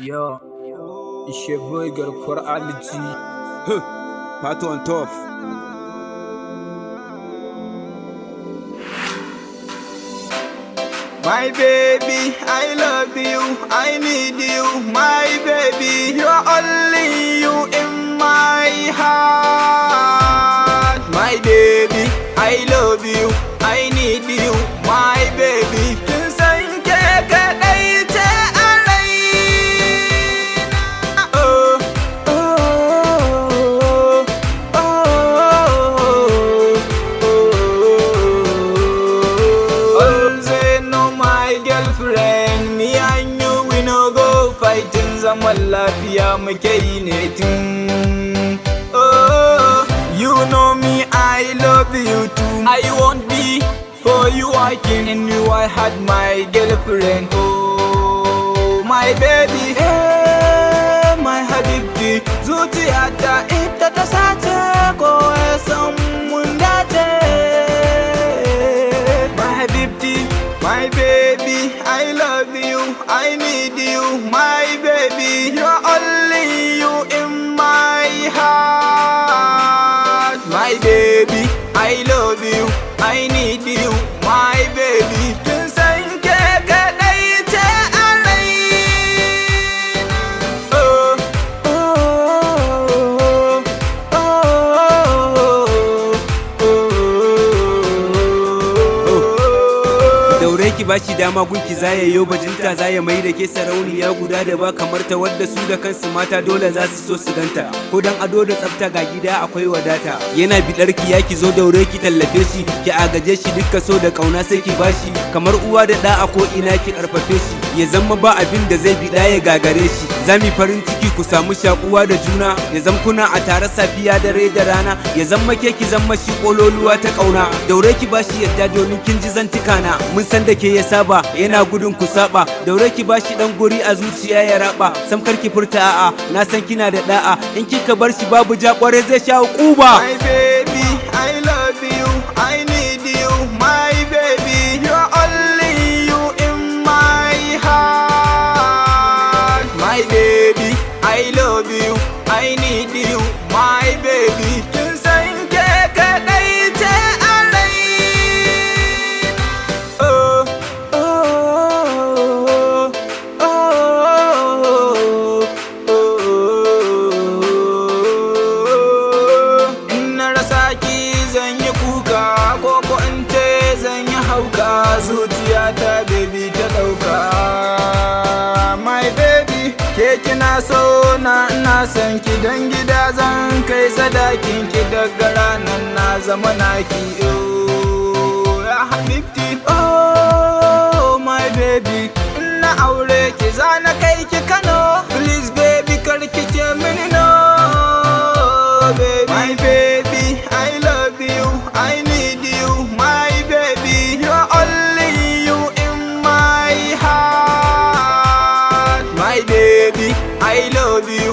Yo, it's your boy garkuwar Ali G. Huh, Part on top. My baby, I love you, I need you, my baby. You're only you in my heart. My baby, I love you, I need you, my baby. Kin san ke kaɗai ce a raina. Oh, oh, oh, oh, oh. Always know my girlfriend, me and you, we no go fighting, zaman lafiya muke yi ne tun. Oh, you know me, I love you too. I won't be for you, I can and you, I had my girlfriend. Oh, my baby, hey, my habibti, zuciyata ita ta sace ko ya san mun dace. My habibti, my baby, I love you, I need you, my baby. You're only you in my heart. My baby, I love you, I need you, my baby. Kin san ke kaɗai ce a raina. Oh, oh, oh, oh, oh. Daure ki bashi dama, gunki zaya yo bajinta, zaya mai da ke sarauniya guda da ba kamar ta, wadda su da kansu mata dole za su so su ganta. Ko dan ado da tsafta, ga gida akwai wadata. Yana bidar ki ya ki zo, daure ki tallafe shi, ki agaje shi, dukka so da kauna sai ki bashi. Kamar uwa da da a ko ina ki karfafe shi, ya zama ba abin da zai bida ya gagare shi. Zami farin ciki, ku samu shakuwa da juna, ya zam kuna a tare safiya, dare da rana, ya zama ke ki zama shi, kololuwa ta kauna. Daure ki bashi yadda, domin kin ji zantuka na, mun san da ke ya saba, yana gudun ku saba. Daure ki bashi dan guri a zuciya ya raba, sam kar ki furta a'a, na san kina da da'a. In kika bar shi babu ja, kware zai sha kuba. My baby, I love you, I need you, my baby. You're only you in my heart. My baby, I love you, I need you, my baby. Kin san ke kaɗai ce a raina. Oh, oh, oh, oh, oh. In na rasa ki zan yi kuka, ko in ce zan yi hauka, zuciyata baby ta ɗauka. My baby, ke kina so na, ina son ki, dan gida zan kai sadakin ki, daga ranar na zama naki. Oh, ya habibti, oh my baby, in na aure ki zana kai ki Kano. Please baby, kar ki ce mini no, baby. My baby, I love you, I need you, my baby. You're only you in my heart. My baby, I love you.